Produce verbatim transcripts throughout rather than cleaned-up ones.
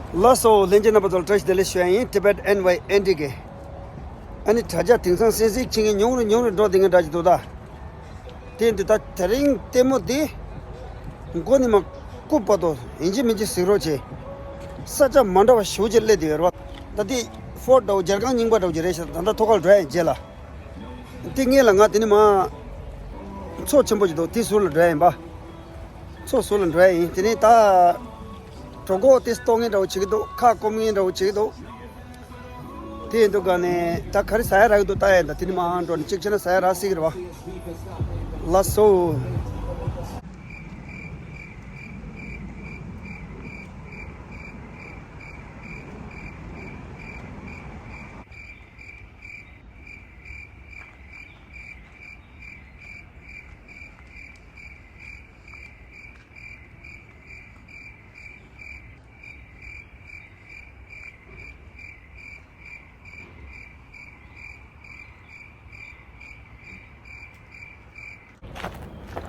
ལགས་སོ། ལྷན་རྒྱས་རྣམ་པ་ཚོར་བཀྲ་ཤིས་བདེ་ལེགས་ཞུ་ཡ་ཡིན། Tibet N Y N D གི། ཨ་ནི་དྲ་རྒྱ་དེང་སང་གསན་གཟིགས་བྱེད་མཁན་ཉུང་རུ་ཉུང་རུ་འགྲོ་བསྡད་མཁན་འདྲ་ཅིག་འདུག་ད། དེ་འདི་ད་དེ་རིང་ལྟད་མོ་འདི་མགོ་ནས་མར་རྐུབ་བར་དུ་ཡིན་གཅིག་མིན་གཅིག་གཟིགས་རོགས་བྱེད། ས་ཆ་མ་འདྲ་བ་ཞེ་པོ་ཅིག་སླེབས་བསྡད་ཡོད་རེད་བ། ད་འདི་ཧྥོར་ཌི་འདྲ་བོ་རྒྱལ་ཁང་རྙིང་པ་འདྲ་བོ་ཅིག་རེད་ཤག་ད་ལྟ་ཐོག་ཁར་འགྲོ་ཡ་ཡིན་རྗེས་ལ། དེ་སྔོན་ལ་ང་དེ་ནས་མར་མཚོ་ཆེན་པོ་ཅིག་འདུག་དེ་ཟུར་ལ་འགྲོ་ཡ་ཡིན་པ། མཚོ་ཟུར་ལ་འགྲོ་ཡ་ཡིན། དེ་ནས་ད་གྲོད་ཁོག་དེ་ལྟོགས་མཁན་འདྲ་བོ་བྱེད་ཀྱི་འདུག་ཁ་སྐོམ་མཁན་འདྲ་བོ་བྱེད་ཀྱི་འདུག་དེ་ཡིན་དུས་ག་ནས་ད་ག་རེ་ཟ་ཡ་རག་གི་འདུག་ལྟ་ཡ་ཡིན། ད་དེ་ནས་མར་འགྲོ་ནས་གཅིག་བྱས་ན་ཟ་ཡ་རག་སྲིད་ཀྱི་རེད་བ། ལགས་སོ།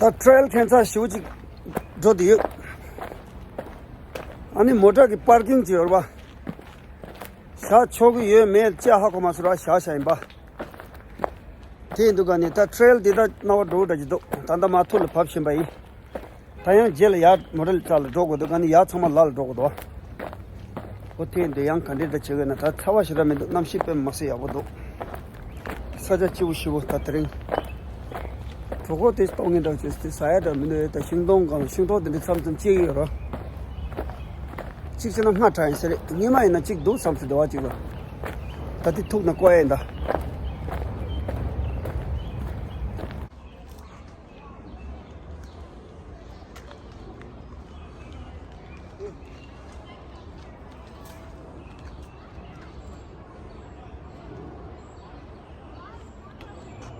ད་ཊེལ་ཁྱད་མཚར་ཞེ་པོ་ཅིག་འགྲོ་བསྡད་ཡོད། ཨ་ནི་མོ་ཊ་གི་པར་ཀིང་ཅིག་ཡོད་རེད་པ། བཞག་ཆོག་གི་ཡོད་མེད་ཅི་ཧ་གོ་མ་སོང་ར། བཞག་བཞག་ཡིན་པ། དེ་ཡིན་དུས་ག་ནས་ད་ཊེལ་འདི་ད་སྣང་བ་འགྲོ་འདྲ་ཅིག་འདུག་ད་ལྟ་མར་ཐུར་ལ་བབས་བཞིན་པ་ཡིན། ད་ཡང་རྗེས་ལ་ཡར་མོ་ཊ་ལ་ལ་འགྲོ་དགོས་འདུག་ག་ནས་ཡར་ཚང་མ་ལ་ལ་འགྲོ་དགོས་འདུག་ཨོ་དེ་འདི་ཡང་ག་འདྲས་འདྲ་བྱེད་དགོས་ན། ད་ཚ་བ་ཞེ་དྲག་མི་འདུག་གནམ་གཤིས་དཔེ་མི་སྲིད་ཡག་པོ་འདུག་ས་ཆ་སྐྱིད་པོ་ཞེ་པོ་ད་དེ་རིང་། གྲོད་ཁོག་དེ་ལྟོགས་ངན་འདྲ་བྱས་ཏེ་ཟ་ཡ་འདྲ་མི་འདུག་ད་ཤིང་སྡོང་གང་ཤིང་ཏོག་དེ་འདྲ་མཚམས་མཚམས་སྐྱེ་གི་ཡོད་རེད། གཅིག་བྱས་ན་སྔ་དྲགས་ཡིན་ས་རེད། སྔོན་མ་ཡིན་ན་གཅིག་འདུག་བསམ་སྲིད་འདུག་བ། གཅིག་ལ་ད་དེ་ཐུག་ན་བཀོག་ཡ་ཡིན་ད།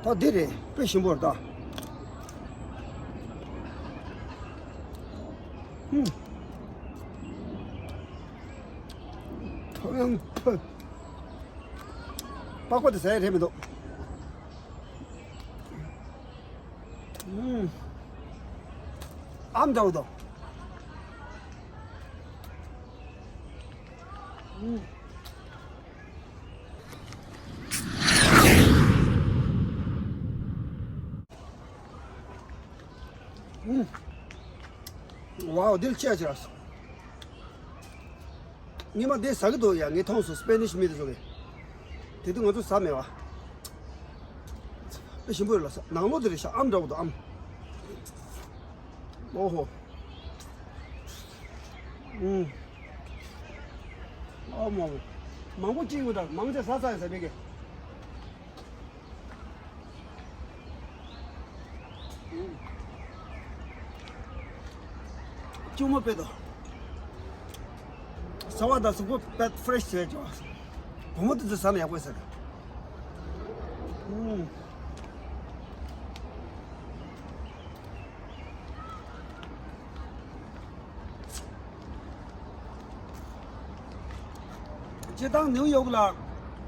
ད་འདི་རེད། དཔེ་ཞིམ་པོ་རེད་ད། ཧུམ། ཐོ་ཡང་ཕུ། པགས་པ་དེ་ཟ་ཡ་རེད་མི་འདུག་ཨུམ། ཨམ་འདྲ་བོ་དང་། ཨུམ། ཨུམ། ཝའོ། འདི་ལ་ཆེ་ཆེ་ར། ཉི་མ་འདི་ཟ་གི་འདུག་ཡ། ངས་མཐོང་སོང་། སྤེ་ནིཤ་མི་དེ་ཚོ་གིས། དེ་དུས་ང་ཚོ་ཟ་མེད་བ། དཔེ་ཞིམ་པོ་ཡོད་ལ་ཟ། ནང་ལོགས་དེ་རེད་ཤག་ཨམ་འདྲ་བོ་འདུག་ཨམ། ཨོ་ཧོ། ཨུམ། ཨོ་མ་མ། མང་པོ་སྐྱེས་ཡོད་ད། མང་ཆེ་ཟ་ཚར་ཡོད་ཟ་མི་གི། ཅུང་མོ་དཔེ་དོ། ཟ་བ་དང་གཟུགས་པོ་དཔེ་ཕི་རེ་ཤི་བྱས་ཀྱང་། བུ་མོ་དེ་ཚོ་ཟ་ན་ཡག་པོ་ཟ་གི། ཨུམ། སྤྱིར་བཏང་ནིའུ་ཡོག་ལ་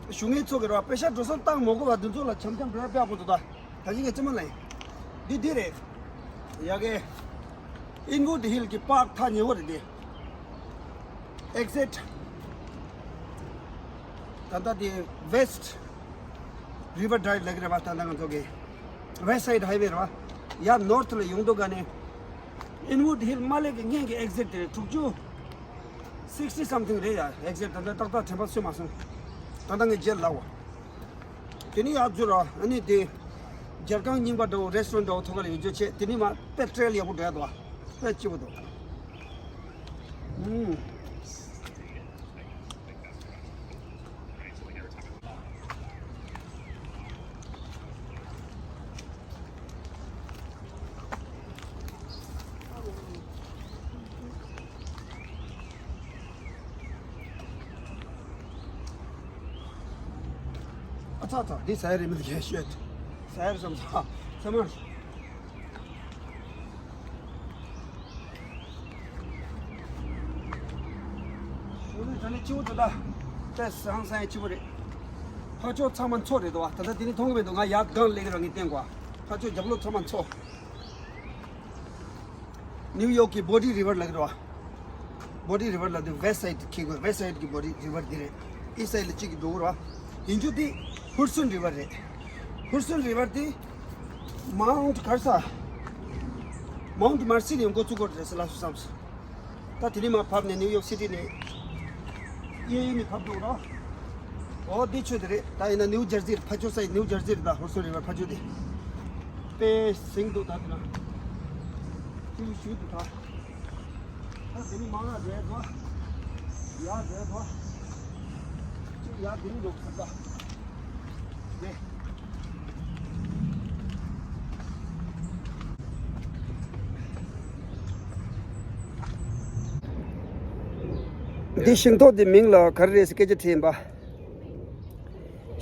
བཞུགས་མཁན་ཚོ་གི་ར། པེ་ཤ་འགྲོ་སོང་བཏང་མ་དགོས་པ་འདི་ཚོ་ལ་འཆམ་འཆམ་འགྲོ་ཡ་དཔེ་ཡག་པོ་འདུག་ད། ད་ཅི་ག་ཅི་མ་ལ་ཡིན། འདི་འདི་རེད། ཡ་གི། ཨིན་ཝུཌ་ཧིལ་གྱི་པར་ཐག་ཉེ་བོ་རེད་འདི། ཨེག་ཟིཊ། ད་ལྟ་དེ་ཝེ་སི་ཊི་རི་ཝར་ཌི་རའིབ་ལབ་ཀྱི་རེད་པ། ད་ལྟ་ང་ཚོ་གི་ཝེ་སི་ཊི་སའིཌ་ཧའི་ཝེ་རེད་པ། ཡར་ནོར་ཐི་ལ་ཡོང་དུས་ག་ནས་ཨིན་ཝུཌ་ཧིལ་མ་སླེབས་ཀྱི་སྔོན་གྱི་ཨེག་ཟིཊ་དེ་རེད། དྲུག་ཅུ། སིག་སི་ཊི་སམ་ཐིང་རེད་ཡ། ཨེག་ཟིཊ། ད་ལྟ་ཏག་ཏག་དྲན་པ་གསོས་མ་སོང་། ད་ལྟ་ངས་རྗེས་ལ་ལབ་བ། དེ་ནས་ཡར་འཛུལ་ར། ཨ་ནི་དེ་རྒྱལ་ཁང་རྙིང་པ་འདྲ་བོ། རེ་སི་ཊོ་རན་ཊི་འདྲ་བོ་ཐོག་ཁ་ལ་ཡོད་རྒྱུ་བྱས། དེ་ནས་མར་དཔེ་ཊེལ་ཡག་པོ་འགྲོ་ཡ་འདུག་བ། དཔེ་སྐྱིད་པོ་འདུག་ཨུམ། ཨ་ཚ་ཚ། འདི་ཟ་ཡ་རེད་མི་འདུག་ཡ། ཤོད། ཟ་ཡ་རེད་བསམ་ཚ། ཚ་མ། ཞོགས་ཟས་ད་ནི་སྐྱིད་པོ་འདུག་ད། དཔེ་སང་སང་ཡ་སྐྱིད་པོ་རེད། ཕར་ཕྱོགས་ཚང་མ་མཚོ་རེད་འདུག་བ། ད་ལྟ་དེ་ནི་མཐོང་གི་མི་འདུག་ང་ཡར་སྒང་སླེབས་ཀྱི་ར། ངས་བསྟན་གོ། ཕར་ཕྱོགས་རྒྱབ་ལོགས་ཚང་མ་མཚོ། ནིའུ་ཡོག་གི་བྷོ་ཌི་རི་ཝར་ལབ་ཀྱི་རེད་བ། Body River ལབ་དུས་West Side འཁྱེར་དགོས། West Side གི་Body River འདི་རེད། East Side ལ་གཅིག་གི་འགྲོ་གི་རེད་བ། ཡིན་རྒྱུ་འདི་Hudson River རེད། Hudson River འདི་Mount ག་རེ་ཟ། Mount Mercy ནས་འགོ་བཙུགས་དགོས་རེད་ཟེར་ལབ་སོང་བསམ་སོང་། ད་དེ་ནས་མར་བབས་ནས་ནིའུ་ཡོག་སི་ཊི་ནས་གཡས་གཡོན་ནས་བབས་འགྲོ་གི་རེད། འོ་འདི་ཆུ་དེ་རེད། ད་ཡིན་ན་ནིའུ་ཇར་སི་རེད། ཕར་ཕྱོགས་ས་ཡི་ནིའུ་ཇར་སི་རེད། ད་Hudson River ཕར་ཕྱོགས་དེ་དཔེ་ཟིང་འདུག་ད་དེ་ན་ཅིག་ཞུ་འདུག་ད། ད་དེ་ནི་མང་ང་རེད་དོ། ཡ་རེད་དོ། ཅིག་ཡ་དེ་ནི་འདུག་ད། དེ། འདི་ཤིང་ཏོག་འདི་མིང་ལ་ག་རེ་རེད་ཟེར་སྐད་ཆ་དྲིས་ཡིན་པ།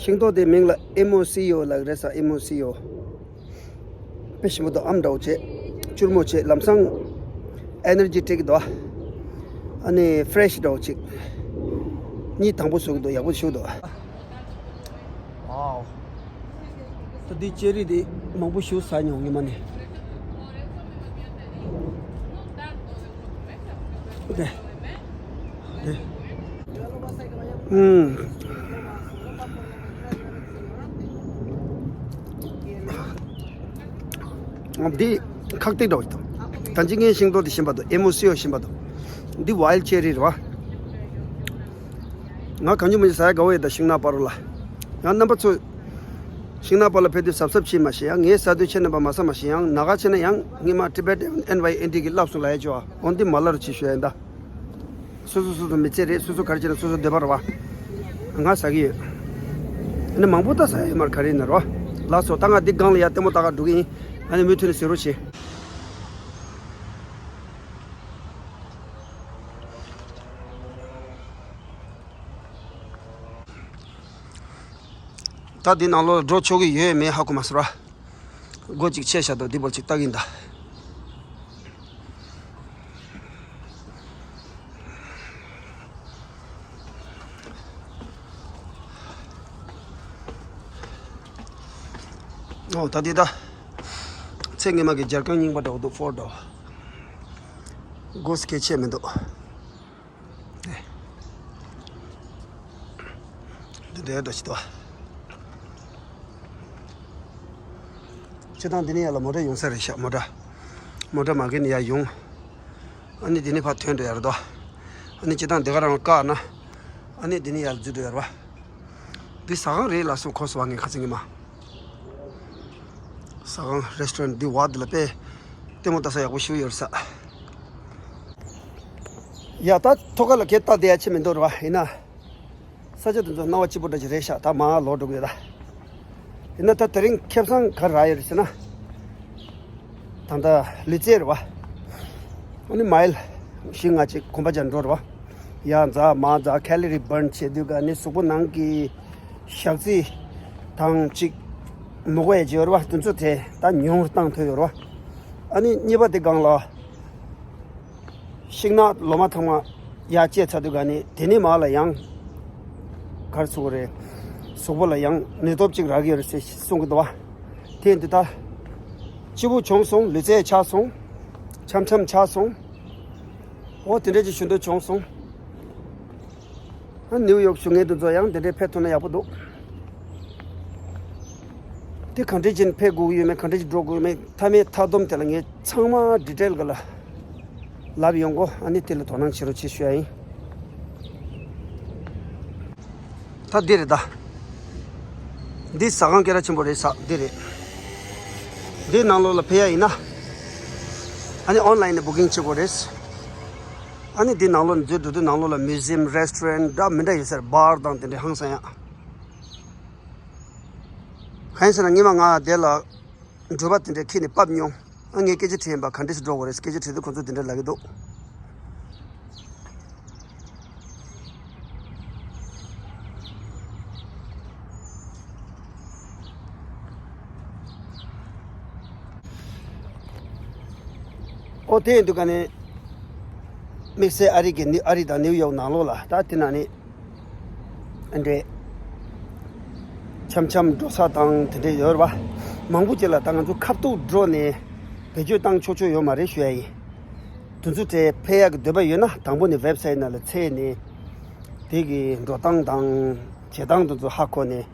ཤིང་ཏོག་དེའི་མིང་ལ་ཨེམ་ཨོ་སི་ཨོ་ལབ་ཀྱི་རེད་ས། ཨེམ་ཨོ་སི་ཨོ། དཔེ་ཞིམ་པོ་འདུག་ཨམ་འདྲ་བོ་བྱས། སྐྱུར་མོ་བྱས། ལམ་སང་ཨེ་ནར་ཇི་སྤྲད་ཀྱི་འདུག་ཨ་ནི་ཕ་རེ་ཤི་འདྲ་བོ་ཅིག་གཉིད་དང་པོ་བཟོ་གི་འདུག་ཡག་པོ་ཞིག་འདུག་ཝའོ། ད་འདི་ཅེ་རི་དེ་མང་པོ་ཞིག་ཟ་མྱོང་ཉི་མ་ནས། དེ། དེ། ཨུམ། འདི་ཁག་ཏིག་འདྲ་བོ་ཞིག་འདུག་ད་ཅི་ངའི་ཤིང་ཏོག་དེ་ཞིམ་པ་འདུག་ཨེམ་ཨོ་སི་ཨོ་ཞིམ་པ་འདུག་འདི་ཝའིལ་ཌི་ཅེ་རི་རེད་བ། ང་གང་ཅི་མ་ཅི་ཟ་ཡ་དགའ་བོ་ཡོད་ད། ཤིང་ནགས་བར་རུ་ལ། ཡང་རྣམ་པ་ཚོ། ཤིང་ནགས་བར་ལ་ཕེབས་དུས་གཟབ་གཟབ་བྱེད་མ་ཤེས་ཡང་། ངས་ཟ་དུས་ཁྱེད་རྣམ་པ་མ་ཟ་མ་ཤེས་ཡང་། ན་ག་བྱས་ན་ཡང་ངས་མ་ཊི་བེ་ཊན་ཨེན་ཝའི་ཨེན་ཌི་གི་བསླབ་སོང་ལབ་ཡ་ཅོ་ཨ། འོན་ཏེ་མ་ལ་རུ་ཆེ་ཤོས་ཡིན་ད། སོ་སོ་སོ་སོ་མི་ཚེ་རེད། སོ་སོ་ག་རེ་བྱས་ན་སོ་སོ་འདོད་པ་རེད་བ། ང་ཟ་གི་ཡོད། ཨ་ནི་མང་པོ་ད་ཟ་ཡ་ཡོད་མ་རེད། ག་རེ་ཡིན་ན་རོ། ལགས་སོ། ད་ང་འདི་སྒང་ལ་ཡ་ལྟད་མོ་ལྟ་ག་འགྲོ་གི་ཡིན། ཨ་ནི་མུ་མཐུད་ནས་གཟིགས་རོགས་བྱེད། ད་འདི་ནང་ལོགས་འགྲོ་ཆོག་གི་ཡོད་མེད་ཧ་གོ་མ་སོང་ར། སྒོ་གཅིག་ཕྱེ་བཞག་འདུག་འདི་བར་གཅིག་ལྟ་གི་ཡིན་ད། ཨོ་ད་འདི་ད། ཚེ་སྔོན་མ་གི་སྦྱར་ཁང་རྙིང་པ་འདྲ་བོ་འདུག་ཕོར་འདྲ་བོ། སྒོ་སྐད་ཆད་མི་འདུག་འདི་འདྲའི་འདྲ་ཞིག་འདུག་སྤྱིར་བཏང་འདི་ནས་ཡར་ལ་མོ་ཊ་ཡོང་ས་རེད་ཤག་མོ་ཊ། མོ་ཊ་མ་གི་ནས་ཡར་ཡོང་། ཨ་ནི་འདི་ནས་ཕར་ཐོན་འགྲོ་ཡ་རེད་དོ། ཨ་ནི་སྤྱིར་བཏང་འདི་ག་རང་བཀག་ན། ཨ་ནི་འདི་ནས་ཡར་འཛུལ་འགྲོ་ཡ་རེད་བ། འདི་ཟ་ཁང་རེད་ལབ་སོང་གོ་སོང་བ། ངས་ཁ་སང་ཉི་མ། ཟ་ཁང་རེ་སི་ཊོ་རན་ཊི་འདི་བ་འདི་ལ་དཔེ་ལྟད་མོ་ལྟ་ས་ཡག་པོ་ཞིག་ཡོད་རེད་ས། ཡ་ད་ཐོག་ཁ་ལ་ཁྱེད་ལྟ་བསྡད་ཡ་ཆེ་མི་འདུག་རེད་བ། ཡིན་ན་ས་ཆ་དེ་ཚོ་སྣང་བ་སྐྱིད་པོ་འདྲ་ཞིག་རེད་ཤག་ད་མར་ལོག་འགྲོ་གི་ཡོད་ད། ཡིན་ན་ད་དེ་རིང་ཁེ་བཟང་ག་རེ་རག་ཡོད་རེད་ཟེར་ན། ད་ལྟ་ལུས་རྩལ་རེད་བ། ཨ་ནི་མའིལ་བཞི་ལྔ་ཅིག་གོམ་པ་རྒྱག་འགྲོ་རེད་བ། ཡར་འཛེགས་མར་འཛེགས། ཁ་ལོ་རི་བྷརན་བྱེད་དུས་ག་ནི་གཟུགས་པོ་ནང་གི་ཞག་རྩི་དང་ཅིག་མི་དགོས་ཡ་ཅིག་ཡོད་རེད་བ། དེ་ཚོ་དེ་ད་ཉུང་རུ་བཏང་ཐུབ་ཡོད་རེད་བ། ཨ་ནི་གཉིས་པ་དེ་སྒང་ལ། ཤིང་ནགས་ལོ་མ་ཚང་མ་ཡར་བཅད་ཚར་དུས་ག་ནི་དེ་ནས་མར་ལ་ཡང་ག་རེ་ཟེར་དགོས་རེད། གཟུགས་པོ་ལ་ཡང་ནུས་སྟོབས་ཅིག་རག་གི་ཡོད་རེད་ཟེར་གསུང་གི་འདུག་བ། དེ་འདི་ལྟར་སྐྱིད་པོ་བྱུང་སོང་། ལུས་རྩལ་ཆགས་སོང་། འཆམ་འཆམ་ཆགས་སོང་། འོ་དེ་འདྲ་ཅིག་ཞུ་འདོད་བྱུང་སོང་། ཨ་ནིའུ་ཡོག་བཞུགས་མཁན་དེ་ཚོ་ཡང་དེ་འདྲའི་ཕེབས་ཐུབ་ན་ཡག་པོ་འདུག་དེ་གང་འདྲ་ཅིག་ཕེབས་དགོས་ཀྱི་ཡོད་མེད། གང་འདྲ་ཅིག་འགྲོ་དགོས་ཡོད་མེད། མཐའ་མའི་མཐའ་སྡོམ་དེ་ལ་ངས་ཚང་མ་ཌི་ཊེལ་ག་ལ་ལབ་ཡོང་གོ། ཨ་ནི་དེ་ལ་དོ་སྣང་བྱེད་རོགས་བྱེད་ཞུ་ཡ་ཡིན། ད་འདི་རེད་ད། འདི་ཟ་ཁང་སྐད་གྲགས་ཆེན་པོ་རེད་ས་འདི་རེད། འདི་ནང་ལོགས་ལ་ཕེབས་ཡ་ཡིན་ན། ཨ་ནི་ཨོན་ལ་ཡིན་ནས་བུ་ཀིང་བྱེད་དགོས་རེད། ཨ་ནི་འདི་ནང་ལོགས་ནས་འཛུལ་འགྲོ་དུས་ནང་ལོགས་ལ་མིའུ་ཛི་ཡམ། རེ་སི་ཊོ་རན་ཊི་འདྲ་མི་འདྲ་ཡོད་ས་རེད། བར་དང་དེ་འདྲའི་ཧང་སང་ཡ། གང་ཡིན་ཟེར་ན་སྔོན་མ་ང་དེ་ལ་འགྲུལ་པ་དེ་འདྲས་ཁྱེར་ནས་ཕེབས་མྱོང་། ཨ་ངས་སྐད་ཆ་དྲིས་ཡིན་པ། ག་འདྲས་སེ་འགྲོ་དགོས་རེད། སྐད་ཆ་དྲིས་དུས་ཁོང་ཚོས་དེ་འདྲས་ལབ་ཀྱི་འདུག་ཨོ་དེ་ཡིན་དུས་ག་ནས་དམིགས་བསལ་ཨ་རི་གི་ནི་ཨ་རི་དང་ནིའུ་ཡོག་ནང་ལོགས་ལ་ད་དེ་ན་ནི། འདྲེ། འཆམ་འཆམ་འགྲོ་ས་དང་དེ་འདྲས་ཡོད་རེད་བ། མང་པོ་ཅིག་ལ་ད་ང་ཚོ་ཁ་ཐུག་འགྲོ་ནས་བེད་སྤྱོད་བཏང་ཆོག་ཆོག་ཡོད་མ་རེད་ཞུ་ཡ་ཡིན། དུས་ཚོད་དེ་ཕེབས་ཡག་གི་འདོད་པ་ཡོད་ན། དང་པོ་ནས་ཝེབ་སའིཊ་ནང་ལ་འཚོལ་ནས། དེ་གི་འགྲོ་སྟངས་དང་བྱེད་སྟངས་དེ་ཚོ་ཧ་གོ་ནས་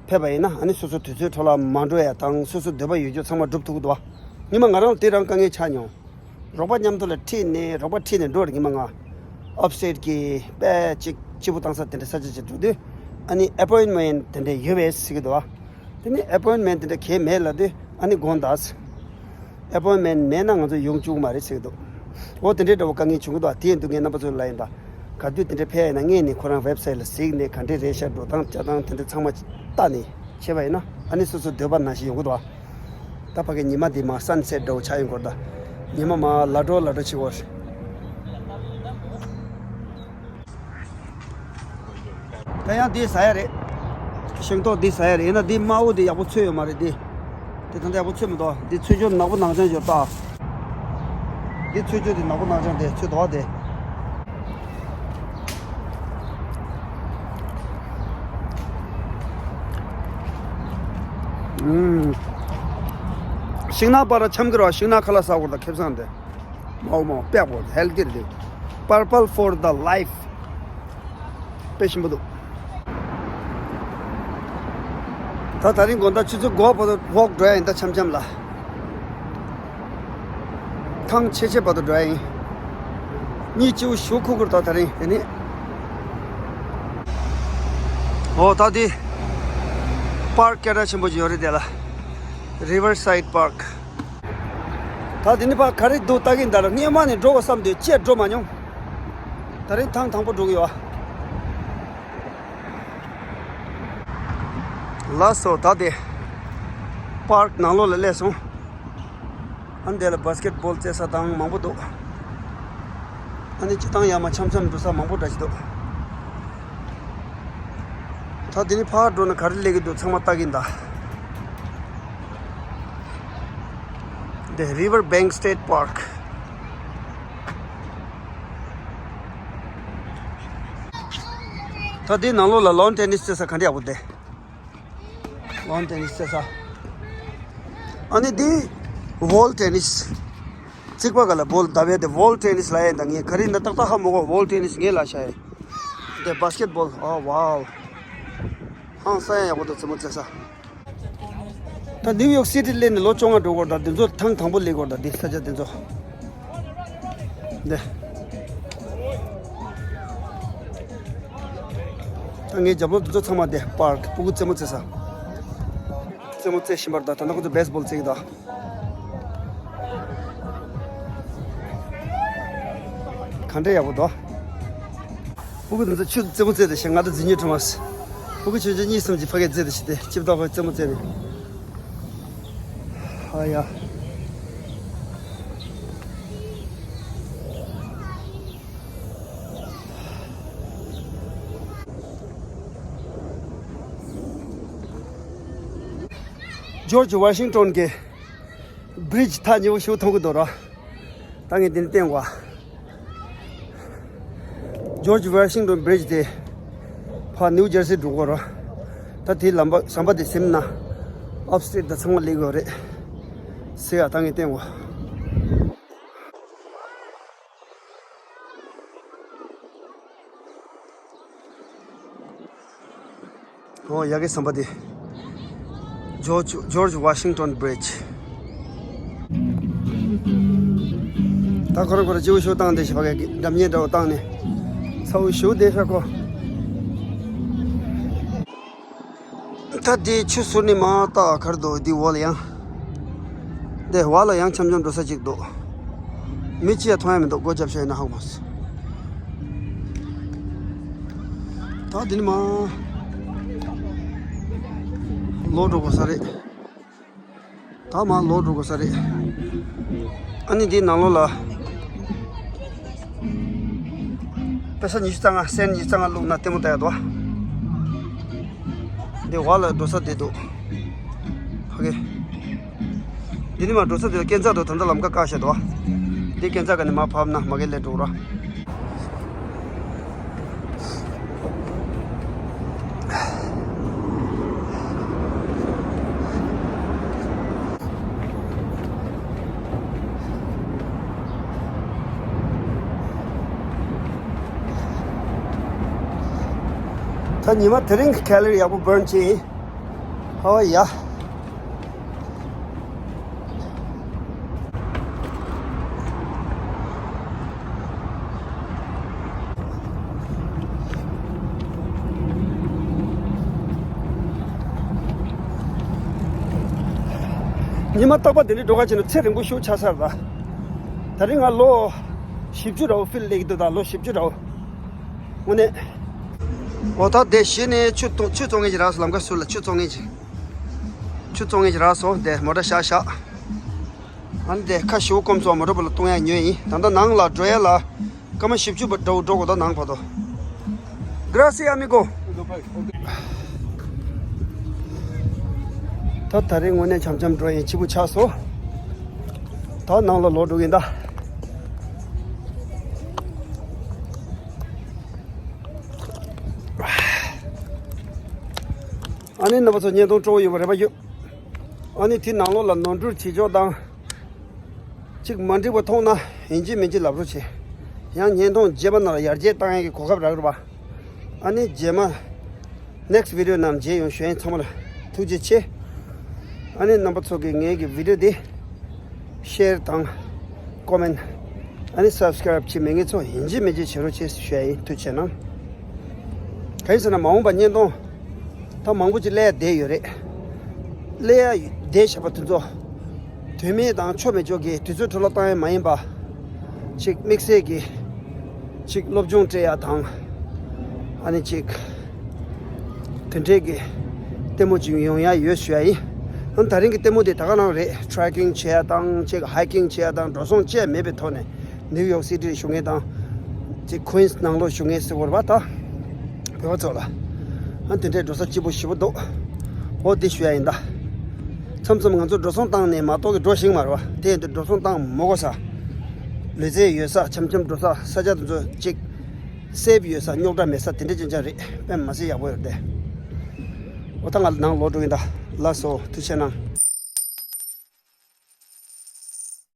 ཕེབས་པ་ཡིན་ན། ཨ་ནི་སོ་སོ་དུས་ཚོད་འཕྲོ་བརླག་མ་འགྲོ་ཡ་དང་། སོ་སོ་འདོད་པ་ཡོད་རྒྱུ་ཚང་མ་སྒྲུབ་ཐུབ་ཀྱི་འདུག་བ། ཉི་མ་ང་རང་ལ་དེ་རང་དཀའ་ངལ་ཆགས་མྱོང་། རོགས་པ་མཉམ་དུ་ལ་ཁྲིད་ནས། རོགས་པ་ཁྲིད་ནས་འགྲོ་རེད། ཉི་མ་ང་ཨབ་སི་ཊེཊ་གི་དཔེ་གཅིག་སྐྱིད་པོ་བཏང་ས་དེ་འདྲ་ས་ཆ་ཅིག་འགྲོ་དུས། ཨ་ནི་ཨེ་པོའིན་མེན་ཊི་དེ་འདྲ་ཡོད་པས་ཟེར་གྱི་འདུག་བ། དེ་ནི་ཨེ་པོའིན་མེན་ཊི་དེ་འདྲ་གང་ཡང་མེད་ལབ་དུས། ཨ་ནི་དགོངས་དག། ཨེ་པོའིན་མེན་ཊི་མེད་ན་ང་ཚོ་ཡོང་བཅུག་མ་རེད་ཟེར་གྱི་འདུག། འོ་དེ་འདྲའི་འདྲ་བོ་དཀའ་ངལ་བྱུང་གི་འདུག། དེ་ཡིན་དུས་ངས་རྣམ་པ་ཚོ་ལ་ཡིན་ད། ག་དུས་དེ་འདྲ་ཕེབས་ཡིན་ན་སྔོན་ནས་ཁོ་རང་ཝེབ་སའིཊ་ལ་གཟིགས་ནས། ག་འདྲ་རེད་ཤག། འགྲོ་སྟངས་བྱ་སྟངས་དེ་འདྲ་ཚང་མ་ལྟ་ནས་བྱས་པ་ཡིན་ན། ཨ་ནི་སོ་སོ་འདོད་པ་ནང་བཞིན་ཡོང་གི་འདུག་བ། ད་ཕ་གི་ཉི་མ་འདི་མར་སན་སེཊ་འདྲ་བོ་ཆགས་ཡོང་གི་རེད་ད། ཉི་མ་མར་ལ་འགྲོ་ལ་འགྲོ་བྱེད་ཀྱི་ཡོད་རེད། ད་ཡང་འདི་ཟ་ཡ་རེད། ཤིང་ཏོག་འདི་ཟ་ཡ་རེད། ཡིན་ན་འདི་དམར་པོ་འདི་ཡག་པོ་ཚོས་ཡོད་མ་རེད། འདི་འདི་ད་ལྟ་ཡག་པོ་ཚོས་མི་འདུག། འདི་ཚོས་རྒྱུ་ནག་པོ་ནག་རྐྱང་ཡོད་ད། འདི་ཚོས་རྒྱུ་འདི་ནག་པོ་ནག་རྐྱང་དེ་ཚོས་འདུག་བ། དེ། ཨུམ། ཤིང་ནགས་པ་ར་འཆམ་གི་ར། ཤིང་ནགས་ཁ་ལག་ཟ་དགོས་ད། ཁེ་བཟང་དེ། མའོ་མའོ་དཔེ་ཡག་པོ། ཧེལ་ཐི་རེད། Purple for the life། དཔེ་ཞིམ་པོ་འདུག། ད་དེ་རིང་དགོང་དག་ཆུ་ཚོད་དགུ་པ་བར་དུ་ཝོག་འགྲོ་ཡ་ཡིན་ད། འཆམ་འཆམ་ལ། ཐང་ཆད་ཆད་བར་དུ་འགྲོ་ཡ་ཡིན། གཉིད་སྐྱིད་པོ་ཞེ་པོ་ཁུག་གི་རེད་ད་དེ་རིང་། དེ་ནས། འོ་ད་དེ་པརྐ་སྐད་གྲགས་ཆེན་པོ་ཅིག་ཡོད་རེད་དེ་ལ། Riverside Park། ད་དེ་ནི་ཕར་ག་རེ་འདུག་ལྟ་གིན་ད་ར། སྔོན་མ་ནས་འགྲོ་དགོས་བསམ་དུས་བཅད་འགྲོ་མ་མྱོང་། ད་རིང་ཐང་དང་པོ་འགྲོ་གི་ཡོད། ལགས་སོ། ད་དེ་པརྐ་ནང་ལོགས་ལ་སླེབས་སོང་། ཨ་འདི་ལ་བྷ་སི་ཀེཊ་བྷོལ་རྩེ་ས་དང་མང་པོ་འདུག། ཨ་ནི་སྤྱིར་བཏང་ཡར་མར་འཆམ་འཆམ་འགྲོ་ས་མང་པོ་འདྲ་ཞིག་འདུག། ད་དེ་ནི་ཕར་འགྲོ་ན་ག་རེ་སླེབས་ཀྱི་འདུག་ཚང་མ་ལྟ་གིན་ད། The River Bank State Park། ད་དེའི་ནང་ལོགས་ལ་ལོན་ཊེ་ནིས་རྩེ་ས་ག་འདྲ་ཡག་པོ་འདུག། ལོན་ཊེ་ནིས་རྩེ་ས། ཨ་ནི་འདི་ཝོལ་ཊེ་ནིས། རྩིག་པ་སྒང་ལ་བྷོལ་བརྡབ་ཡ་དེ་ཝོལ་ཊེ་ནིས་ལབ་ཡ་ཡིན་ད། ངས་ག་རེ་ཡིན་ན་ཏག་ཏག་ཧ་མ་གོ། ཝོལ་ཊེ་ནིས་ངས་ལབ་བཞག་ཡ་ཡིན། འདི་བྷ་སི་ཀེཊ་བྷོལ། ཨོ་ཝའོ། ཧང་སང་ཡ་ཡག་པོ་འདུག། རྩེད་མོ་རྩེ་ས། ད་ནིའུ་ཡོག་སི་ཊི་སླེབས་ནས་ལོ་བཅོ་ལྔ་འགྲོ་གི་རེད་ད། འདི་ཚོ་ཐང་དང་པོ་སླེབས་གི་རེད་ད། འདི་ས་ཆ་འདི་ཚོ། འདི། ད་ངའི་རྒྱབ་ལོགས་འདི་ཚོ་ཚང་མ་འདི་པརྐ། སྤུ་གུ་རྩེད་མོ་རྩེ་ས། རྩེད་མོ་རྩེ་བཞིན་པ་རེད་ད། ད་ནི་ཁོ་ཚོ་བེ་སི་བྷོལ་རྩེ་གི་འདུག། ག་འདྲ་ཡག་པོ་འདུག། སྤུ་གུ་དེ་ཚོ་ཆུ་རྩེད་མོ་རྩེ་བསྡད་ཤག། ང་དང་རྫིག་ཉེས་ཁྲོམ་མ། སྤུ་གུ་ཆུང་ཆུང་གཉིས་གསུམ་གྱིས་ཕ་གིར་རྩེ་བསྡད་ཤག། དེ་སྐྱིད་པོ་ད་ཁོས་རྩེད་མོ་རྩེ་ནས། ཨ་ཡ། ཇོར་ཇི་ཝ་ཤིང་ཊོན་གྱི་བྷི་རི་ཇི་ཐག་ཉེ་པོ་ཞིག་མཐོང་གི་འདུག་ར། ད་ངས་འདི་ནས་བསྟན་དགོས། ཇོར་ཇི་ཝ་ཤིང་ཊོན་བྷི་རི་ཇི་དེ་ཕར་ནིའུ་ཇར་སི་འགྲོ་གི་རེད། ད་དེའི་ལམ་པ་ཟམ་པ་དེ་ཟིན་ན་ཨབ་སི་ཊེཊ་དང་ཚང་མ་སླེབས་ཀྱི་ཡོད་རེད་ཟེར་ཡ། ད་ངས་བསྟན་དགོས། ཨོ་ཡ་གི་ཟམ་པ་དེ། ཇོར་ཇི་ཇོར་ཇི་ཝ་ཤིང་ཊོན་བྷི་རི་ཇི། ད་ཁོ་རང་ཁོ་རང་སྐྱིད་པོ་ཞེ་པོ་བཏང་བསྡད་ཤག། ཕ་གིར་འགྲམ་ཉེ་འདྲ་བོ་བཏང་ནས་ཚ་བོ་ཞེ་པོ་བསྡད་ཤག་ཁོ། ད་དེ་ཆུ་ཟུར་ནས་མར་ལྟ་ག་རེ་འདུག། འདི་འོག་ལ་ཡང་། འདི་འོག་ལ་ཡང་འཆམ་འཆམ་འགྲོ་ས་ཅིག་འདུག། མི་གཅིག་ཡང་མཐོང་ཡ་མི་འདུག། སྒོ་རྒྱབ་བཞག་ཡིན་ན་ཧ་གོ་མ་སོང་། ད་འདི་ནས་མར་ལོག་འགྲོ་དགོས་ས་རེད། ད་མར་ལོག་འགྲོ་དགོས་ས་རེད། ཨ་ནི་འདིའི་ནང་ལོགས་ལ་པེ་ས་ཉི་ཤུ་རྩ་ལྔ། སེན་ཊི་ཉི་ཤུ་རྩ་ལྔ་བླུགས་ན་ལྟད་མོ་ལྟ་ཡག་འདུག། འདི་འོག་ལ་འགྲོ་ས་དེ་འདུག། ཕ་གི། འདི་ནས་མར་འགྲོ་ས་དེ་ལ་སྐས་འཛེག་འདུག། ད་ལྟ་ལམ་ཁ་བཀག་བཞག་འདུག། འདི་སྐས་འཛེག་ག་ནས་མར་བབས་ན་མ་གི་སླེབས་འགྲོ་ར། ད་ཉི་མ་དེ་རིང་གི་ཁ་ལེ་རི་ཡག་པོ་བར་ཅིག་ཧ་ཡ། ཉི་མ་རྟག་པར་ལྡི་ལི་འགྲོ་ག་བྱས་ན་ཚེ་རིང་པོ་ཞིག་ཆགས་ཚར་ད། ད་རིང་ང་ལོ་བཞི་བཅུ་འདྲ་བོ་ཕིལ་སླེབས་ཀྱི་འདུག་ད་ལོ་བཞི་བཅུ་འདྲ་བོ། དངོས་གནས། འོ་ད་དེ་གཞི་ནས་ཆུ་བཙོང་ཆུ་བཙོང་མཁན་ཅིག་རག་སོང་། ལམ་ཁ་ཟུར་ལ་ཆུ་བཙོང་མཁན་ཅིག་ཆུ་བཙོང་མཁན་ཅིག་རག་སོང་། དེ་མོ་ཊ་བཞག་བཞག་ཨ་ནི་དེ་ཁ་ཞེ་པོ་སྐོམ་སོང་། མོ་ཊ་བར་ལ་གཏོང་ཡག་ཉོས་ཡིན། ད་ལྟ་ནང་ལ་འགྲོ་ཡ་ལ་སྐར་མ་བཞི་བཅུ་འདྲ་བོ་འགྲོ་དགོས། ད་ནང་བར་དུ། Gracias, amigo. ད་ད་རེས་དངོས་གནས་འཆམ་འཆམ་འགྲོ་ཡིན། སྐྱིད་པོ་ཆགས་སོང་། ད་ནང་ལ་ལོག་འགྲོ་གི་ཡིན་ད། ཨ་ནི་རྣམ་པ་ཚོ་བརྙན་ཐུང་སྤྲོ་བོ་ཡོད་པ་རེ་བ་ཡོད། ཨ་ནི་དེ་ནང་ལོགས་ལ་ནོར་འཁྲུལ་བྱེད་ཕྱོགས་དང་། གཅིག་མ་འགྲིག་པ་མཐོང་ན་ཡིན་གཅིག་མིན་གཅིག་ལབ་རོགས་བྱེད། ཡང་བརྙན་ཐུང་རྗེས་མ་ནང་ལ་ཡར་རྒྱས་བཏང་ཡག་གི་གོ་སྐབས་རག་རེད་པ། ཨ་ནི་རྗེས་མ་next video ནང་མཇལ་ཡོང་། ཞུ་ཡིན། ཚང་མ་ལ་ཐུགས་རྗེ་ཆེ། ཨ་ནི་རྣམ་པ་ཚོ་གིས་ངའི་གི་video འདི་share དང་comment ཨ་ནི་subscribe བྱེད་མེད་མཁན་ཚོ་ཡིན་གཅིག་མིན་གཅིག་བྱེད་རོགས་བྱེད་ཞུ་ཡ་ཡིན། ཐུགས་རྗེ་གནང་། གང་ཡིན་ཟེར་ན་མ་འོངས་པ་བརྙན་ཐུང་ད་མང་པོ་ཅིག་སླེབས་ཡ་བསྡད་ཡོད་རེད། སླེབས་ཡ་བསྡད་བཞག་པ་དེ་ཚོ་དོན་མེད་དང་ཆོ་མེད་ཅོག་གི་དུས་ཚོད་འཕྲོ་བརླག་བཏང་ཡ་མ་ཡིན་པ། ཅིག་དམིགས་བསལ་གྱི་ཅིག་སློབ་སྦྱོང་སྤྲད་ཡ་དང་། ཨ་ནི་ཅིག་དེ་འདྲས་ཀྱི་ལྟད་མོ་ཅིག་ཡོང་ཡ་ཡོད་ཞུ་ཡ་ཡིན། ཨ་ནི་ད་རིང་གི་ལྟད་མོ་དེ་ད་ག་རང་རེད། trekking བྱེད་ཡ་དང་། ཅིག་hiking བྱེད་ཡ་དང་། འགྲོ་སོང་ཅི་ཡང་མེད་པའི་ཐོག་ནས་New York City བཞུགས་མཁན་དང་། ཅིག་Queens ནང་ལོགས་བཞུགས་མཁན་ཟེར་དགོས་རེད་པ། ད་བོད་པ་ཚོ་ལ་ཨ་དེ་འདྲའི་འགྲོ་ས་སྐྱིད་པོ་ཞེ་པོ་འདུག་འོ་དེ་ཞུ་ཡ་ཡིན་ད། མཚམས་མཚམས་ང་ཚོ་འགྲོ་སོང་བཏང་ནས་མ་གཏོགས་ཀྱི་འགྲོ་ཤེས་ཀྱི་མ་རེད་པ། དེ་ཡིན་དུས་འགྲོ་སོང་བཏང་མ་དགོས་ས། ལུས་རྩལ་ཡོད་ས། འཆམ་འཆམ་འགྲོ་ས། ས་ཆ་དེ་ཚོ་ཅིག་safe ཡོད་ས། རྙོག་དྲ་མེད་ས་དེ་འདྲ་ཅན་ཅན་རེད། དཔེ་མི་སྲིད་ཡག་པོ་ཡོད་རེད་དེ། འོ་ད་ང་ནང་ལོག་འགྲོ་གི་ཡིན་ད། ལགས་སོ། ཐུགས་རྗེ་གནང་།